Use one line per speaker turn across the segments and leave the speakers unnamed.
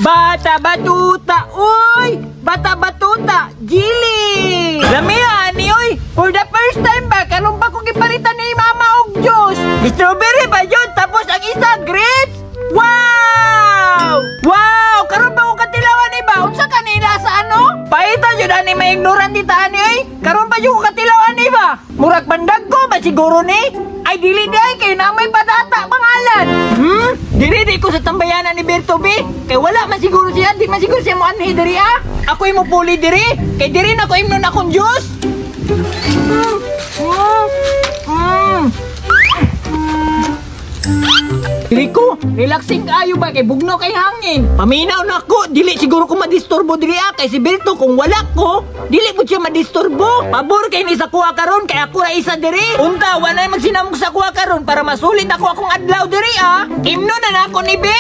Bata batuta, uy! Bata batuta, Jilly! Lamiya ani oy! For the first time ba, karon pa ko gipalitan ni mama og juice. Strawberry ba yun? Tapos ang isa, grapes! Wow! Wow! Karon pa ko katilawan ni ba? Unsa kanila sa ano? Paita jud ani may ignorant dita ani oy. Karon pa jud ko katilawan ni ba? Murag pandag ko ba siguro ni? Ay dili di ay kay na may padata pangalan. Dili di ko sa tambayanan ni Berto B. Kay wala man siguro siya, di man siguro siya mo anhi diri ah. Ako'y mo puli diri. Kay diri na ko imnon akong juice. Mm. Dili ko, relaxing kaayo ba kay bugno kay hangin. Paminaw na ako, dili siguro ko madisturbo diri ah kay si Berto kung wala ko, dili pud siya madisturbo. Pabor kay ni sa kuha karon kay ako ra isa diri. Unta wa nay magsinamok sa kuha karon para masulit ako akong adlaw diri ah. Imno na nako ni be.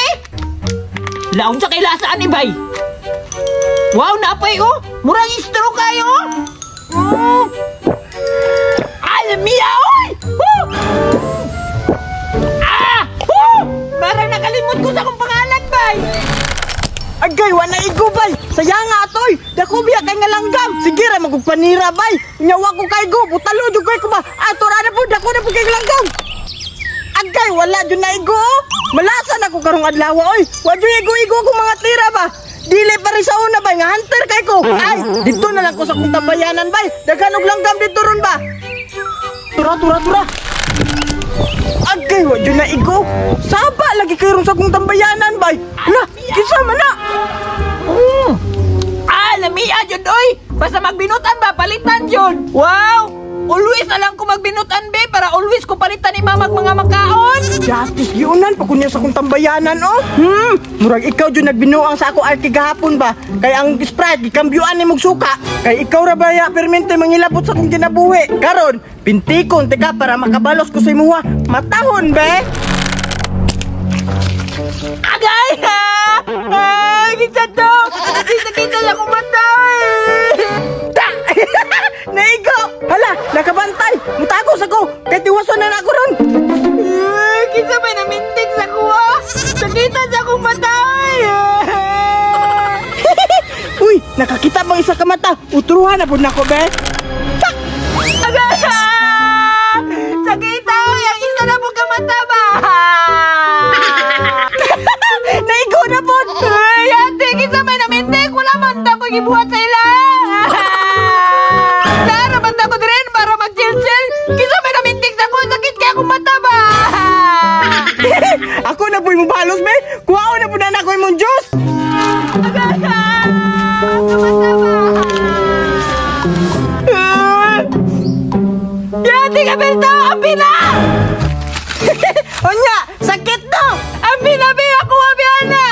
Laon sa kay lasaan ni bay. Wow, napay oh. Murag istro kayo. Mm. Almia oy! Woo! Ah! Woo! Parang nakalimot ko sa akong pangalan, bay.
Agay, wala igo bay. Sayanga atoy. Dako biya kay nga langgam. Sige ra magugpanira bay. Nyawa ko kay go, butalo jud kay ko ba. Ato ra na po dako na po kay langgam. Agay, wala jud na igo. Oh. Malasa na ko karong adlaw oy. Wa jud igo-igo ko mga tira ba. Dili pa rin sa una bay nga hunter kay ko. Ay, dito na lang ko sa kong tambayanan bay. Daghan og langgam dito ron ba. Tura tura tura. Agay, wa jud na igo. Saba lagi kay ron sa kong tambayanan bay. Ala, kinsa man na?
Mm. Ah, lamia jud oy. Basta magbinutan ba palitan jud. Wow! Always na lang ko magbinutan be para always ko palitan ni mamag mga makaon.
Justice giunan pa kunya sa kong tambayanan oh. Murag ikaw jud nagbinuang sa ako arki gahapon ba. Kay ang Sprite gikambyuan ni mog suka. Kay ikaw ra baya permente mangilabot sa akong kinabuhi. Karon, pintikon tika para makabalos ko sa imuha. Matahon be.
Agay ha! Ay, kita to! Kita kita sa akong mata. Eh.
Ta! Naigo! Hala, nakabantay. Mutagos ako. Kay tiwason na na ako ron.
Ay, kinsa may namintik sa kuha? Sakita sa akong mata. Ay.
Uy, nakakita bang isa ka mata? Utruhan na pud nako be.
Agay! Ah! Sakita! Ang isa na po ka mata ba?
Naigo na pod.
Ay, ate, kinsa may namintik? Wala man ta ko gibuhat sa ila. Tara man ta ko dirin para mag-chill-chill. Kinsa may namintik sa ko? Sakit kay akong mata ba?
Ako na po'y mubalos be. Kuhaon na pud na nako imong juice.
Agay! Ah! Mata ba? Ah! Yati ka, Berto! Ambi na!
Unya, sakit to.
Ambi na, be! Ako, abi, ana!